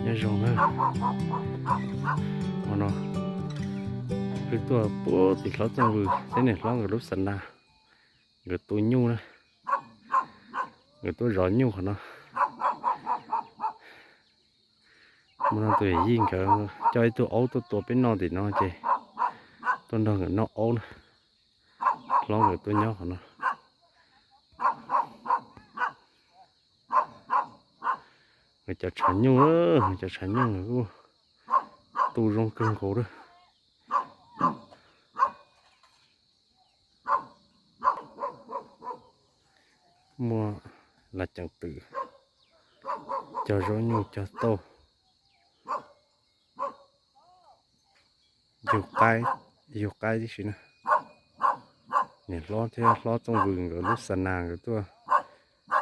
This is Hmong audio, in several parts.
Nyob zoo na, hmo no wb tuaj puag tim hlob Txooj Vws thiab niam hlob nkawd lub xa nas, nkawd tu nyuj na, nkawd tuaj zov nyuj qhov no. Hmo no tus yawm yij nkawd coj ib tug aub tuaj tua peb noj tim no ces tuaj nrog nkawd noj aub na. Hlob nkawd tuaj nyob qhov no. Nkawd cov tshav nyuj, nkawd cov tshav nyuj nkawd kuj tu zoo kawg nkaus lawm. Muaj las cees twm, cog zaub nyuj cog tauj, yug qaib, yug qaib tib si na. Niam hlob thiab hlob Txooj Vws nkawd lub xa nas nkawd tuaj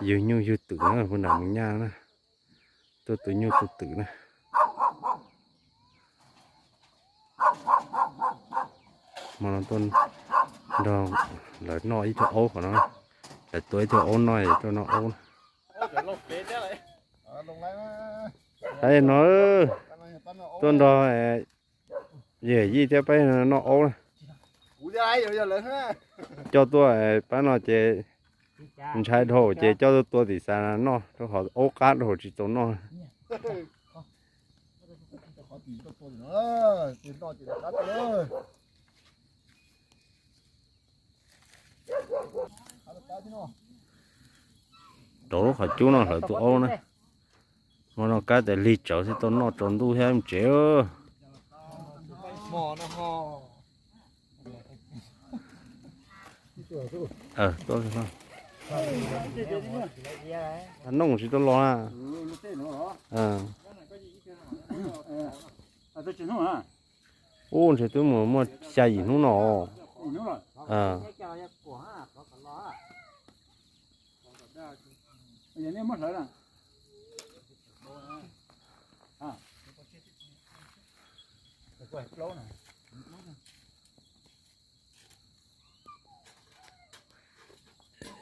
yug nyuj yug twm na, hu nram Moos Nyaj na, tuaj tu nyuj tu twm na. Hmo no tuaj nrog lawv noj ib tug aub qhov no, lawv tua ib tug aub noj es tuaj noj aub na. Hais no, tuaj nrog yawm yij thiab peb noj aub na. Coj tuaj pab no ces ntshai dhau ces coj tuaj tua tim xav noj rau qhov aub qab dhau tsis txaus noj. Rau lub qhov cub no hlawv tus aub na. Hmo no kab tes lig tsawv thiaj tau noj tsaus ntuj thiab mus tsev. Nooj tsis tau los na. Ub, ntshe twb mus muaj xya yim hnub no.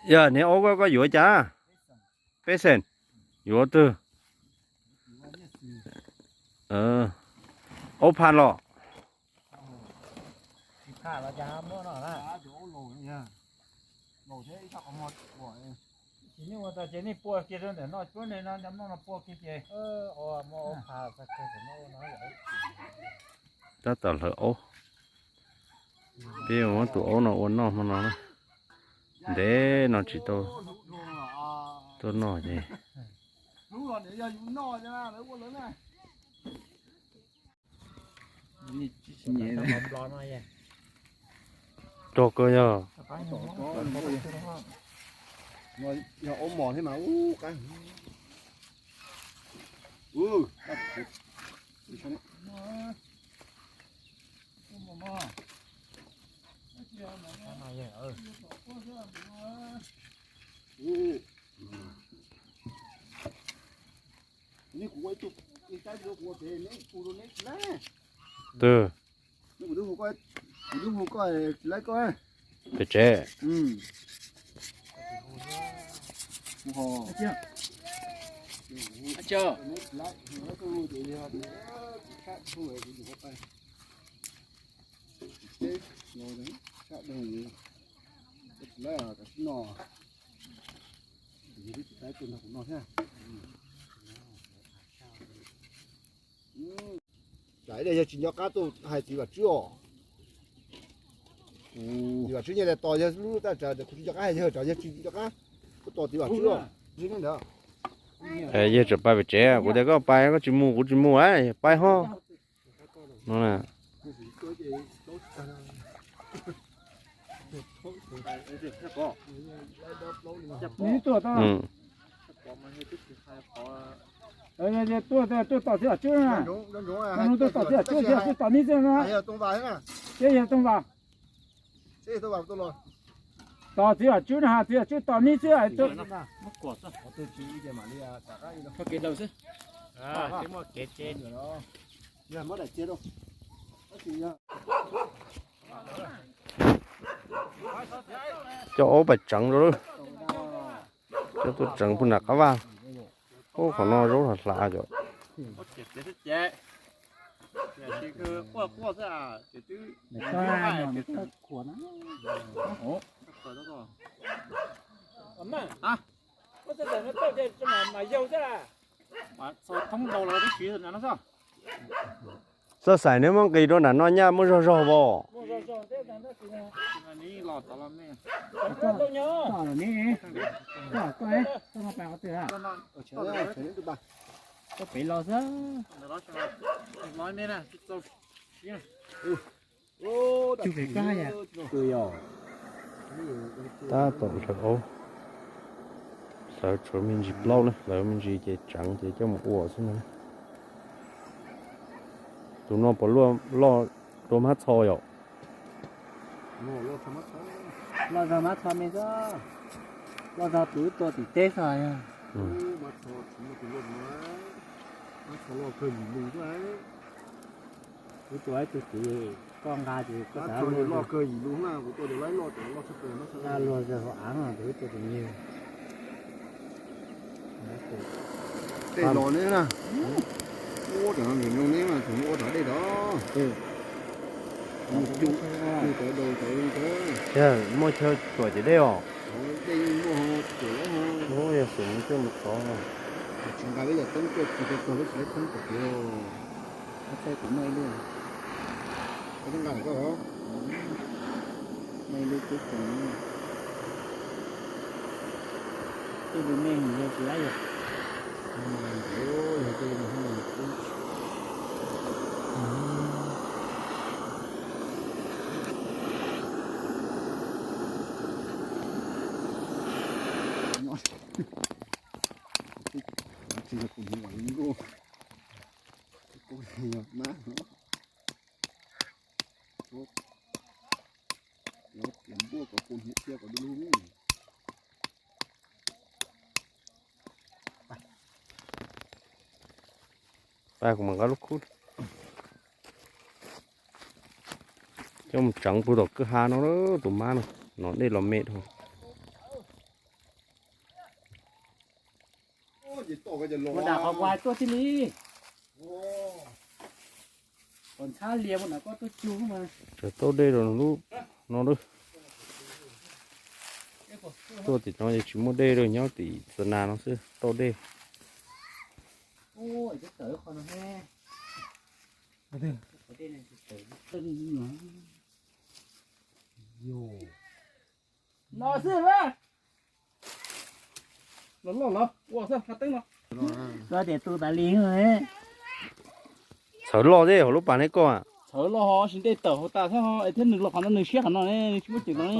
Yog niag aub koj yuav cas? Peb xees. Yuav twg? Aub phaj los. Tab tom hlawv aub. Peb muab tus aub no ua noj hmo no na. Ntev no tsis tau tuaj noj ces. Rog kawg yog. Yog aub mos thiab mas ub qab. Twg? Pem tsev. Tsam ib daim yawg tsis nco qab tuaj hais txiv Vam Tswb os. Txiv Vam Tswb nyiaj tos yawg lub taj tsam kuv tsis nco qab hais yawg, tsam yawg tsis nco qab tuaj tos txiv Vam Tswb os. Yawg tseem pais pem tsev, kuv tias koj pais koj tsis mus kuv tsis mus, pais ho no na. Tuaj, tuaj tos txiv Vam Tswb na, tuaj tos txiv Vam Tswb, txiv Vam Tswb tos neb xwb na. Ces yawg Tooj Vas tos txiv Vam Tswb na, txiv Vam Tswb tos neb xwb. Coj aub pais tseev rau lawm. Coj tuaj tseev puag nram qab vaj. Ub, qhov no zaub hlav hlav cov. Ces ces xwb ces, ces quaj quaj xwb ces twb khuam na. Txoj xaim neb muab nqis rau nram no nyaj muaj zog zog vos. Tab tom hlawv aub, hlawv tshuav me ntsis plaub na, hlawv me ntsis ces tseev ces coj mus ua xwb na. Tus no puas loj dua hmab txho yom? Loj zog hmab txho me xwb, loj zog tus wb tua tim teb xwb. Wb tua ib tug tid, koj nqa ces koj xav loj kawg yim lub na, kuv tua tus laib loj, tus loj tshaj plaws no, nqa luag zog hauv av no, tus wb tua tus nyuag. Tej los neb na, ua rov nws no neb mas tseem ua rov dej rov. Muaj chaw tuam ces dej os. Dej muaj tuam lawm. Yog xum mus coj mus tov. Tsis nqa peb yam teeb tuaj tsis tau tog peb tsis laib teeb tuaj kev. Thaij kuv muaj ib lub, nqa koj os. Muaj ib lub cub koos. Tej lub me yog tsis laib yog. Pab kuv mam nqa lub khub coj mus tseev puag tom kwj ha no, tus mab no, no dej los me dhau. Ua dam qhov kuv hais tuaj tib li. Kom ntxhab lias ua nram koj tuaj cug mas. Tsaws tau dej rau lub no lawm. Tuaj tim no ces tsis muaj dej rau, nyob tim Xab Nas no xwb tau dej. No xwb. Los loj los ua xwb, qab teeb no. Koj tias tu tas li. Txhawv loj thiab hauv lub pas neb koj. Txhawv loj ho, sis ntej tawm hauv tas thiab ho, es thiab nws los qhov no nws siab qhov no ne, nws tsis muaj ceem no ne.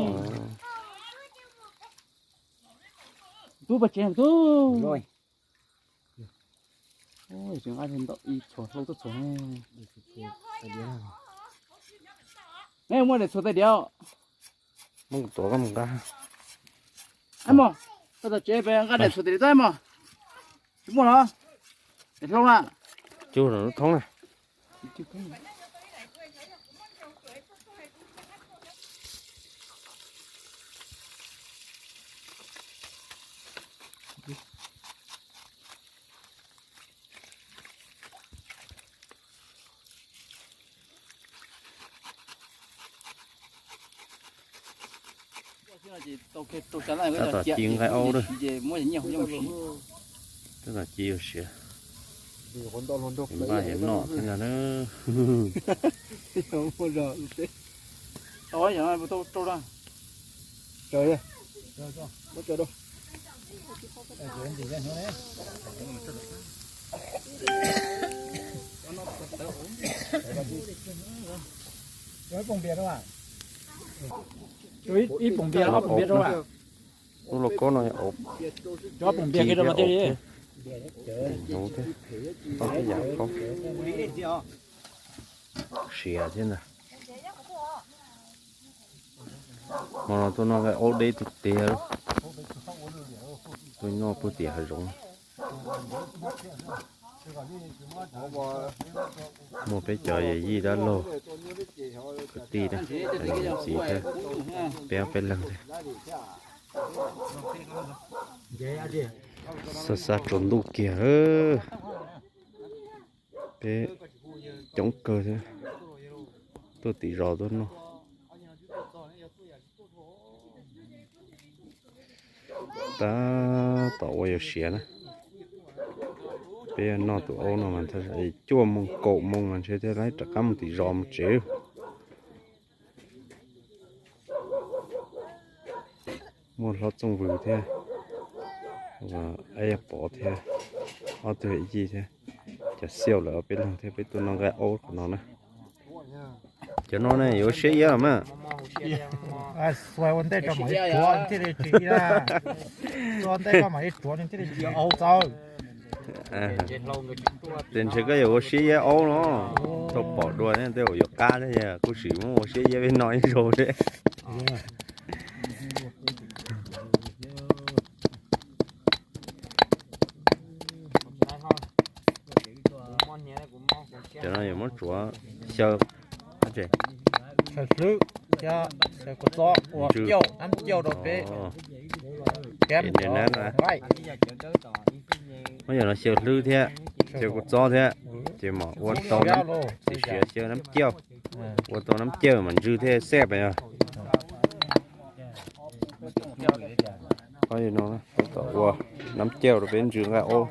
Tub pas tsev tub. Tseem nqa ntau ib txhuam hlau tuaj txhuam ne. Neb muaj daim txhuam tais diav? Muab kuv tuav koj mus nqa. Mog, koj txog tsev peb nqa daim txhuam tais diav txog mog. Tsis muaj los? Daim hlau na. Cug lub thoob na. Tab tom ci nqaij aub lawm. Tab tom ci yuav siav. Npaj yuav noj thiab ntag na. Ib poom npias, ob poom npias rau. Lub lauj kaub no, ob poom npias kiag rau mas thiaj li. Hnyuv thiab, ob peb yam khaub. Siav thiab ntag. Hmo no tuaj noj nqaij aub deb tiag tiag. Tuaj noj puag tim hav zoov. Muaj peb cov yawm yij dab laug kwv tij na, cov niam txiv thiab, peb ob peb leeg thiab. Xab xab tsaus ntuj kiag. Peb coob kawg thiab, tuaj tim zos tuaj noj. Tab tom ua yuav siav na. Peb noj tus aub no mas cuaj moos kaum moos mas ntshe thiaj li rov qab mus tim zos mus tsev. Muaj hlob Txooj Vws thiab, Aib Yaj Pov thiab, ob tug yij thiab, cov xiauj lawv ob peb leeg thiab peb tuaj noj nqaij aub qhov no na. Cov no ne yuav ua siab iab los mas. Ua ntej tso mam li tuav thiaj li tsis ib, ua ntej koj mam li tuav nws thiaj li tsis aub txaus. Ces ntshe koj yuav ua siab iab aub no, tau pom dua thiab tej zaum yuav qab thiab, kuj sim muab ua siab iab peb noj ib zaug thiab. Cov no yuav muab tsuav xyaw, xyaw hlwb thiab xyaw kua txob ua cauj, nab cauj rau peb. Muab cov no xyaw hlwb thiab xyaw kua txob thiab, ces mam ua tau, txiv siav xyaw nab cauj, ua tau nab cauj mam ntsw thiab xej pas yog. Tab tom ua nab cauj rau peb ntsw nqaij aub.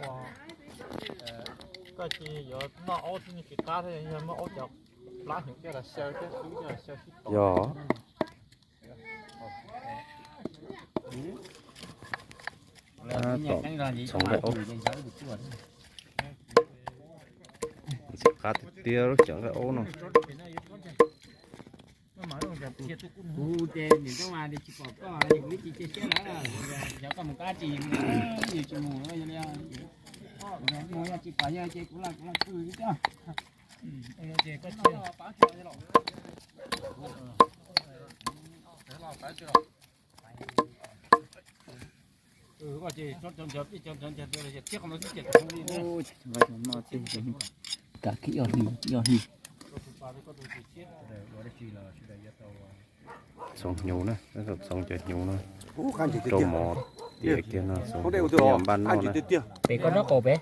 Yog tom txhoov nqaij aub. Ntxim qab tiag tiag lub cov nqaij aub no. Kuv ces niam tij mas tsis pom koj, kuv tsis cia siab lawm. Yog koj mus qab tsis, yus tsis mus, yog tsis pom yog ces kuv los kuv los twj li coj. Kav kiag yog hli, yog hli. Txhoov hnyuv na, txhoov cov hnyuv no, rau mov tiav kiag no, txhoov hnyuv npaj noj na. Pem koj nraub qaum pem.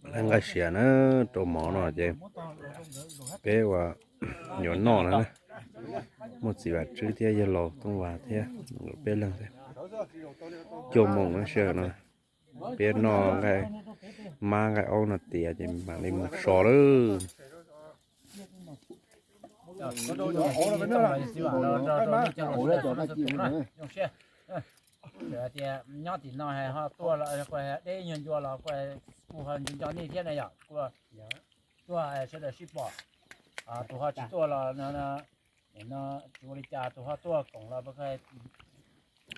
Nqaij siav na, rau mov no ces peb ua nyuam noj na. Muaj txiv Vam Tswb thiab yawg laus Tooj Vas thiab peb leeg thiab. Cuaj moos na sij hawm no peb noj nqaij mab nqaij aub no tiav ces mam li mus so lawm. Tias nyob tim no ho tuaj los deb nyuag ncua los kuj ho nco nco nej thiab na yom. Tuaj sawv daws sib pom, tus ho tsis tuaj los no tsis ua li cas, tus ho tuaj koom los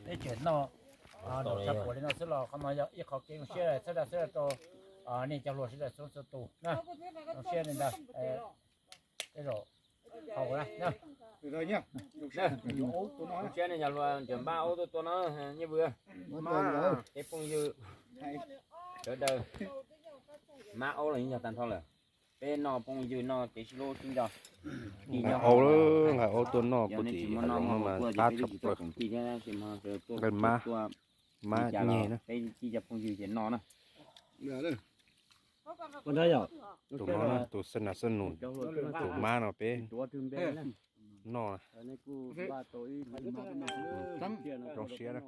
peb tseem noj nrog tshaj puas li no xwb los qhov no yog ib qho kev zoo siab txhawb zaj xwb rau nej cov hluas sawv daws txhua txhua tus na. Zoo siab li ntawd. Zoo siab nej cov hluas ntsawm mab aub tuaj tua no, Nyiaj Vwm, peb phooj ywg sawv daws, mab aub los yeej yog tag nrho lawm. Peb noj phooj ywg noj kev sib hlub sib nco. Nqaij aub, nqaij aub tuaj noj puag tim hav zoov no mas qab tshaj plaws. Nqaij mab, mab nyeg na. Peb cov phooj ywg ces noj na. Tus no, tus xab nas xab nus, tus mab no peb noj na. Zoo siab na.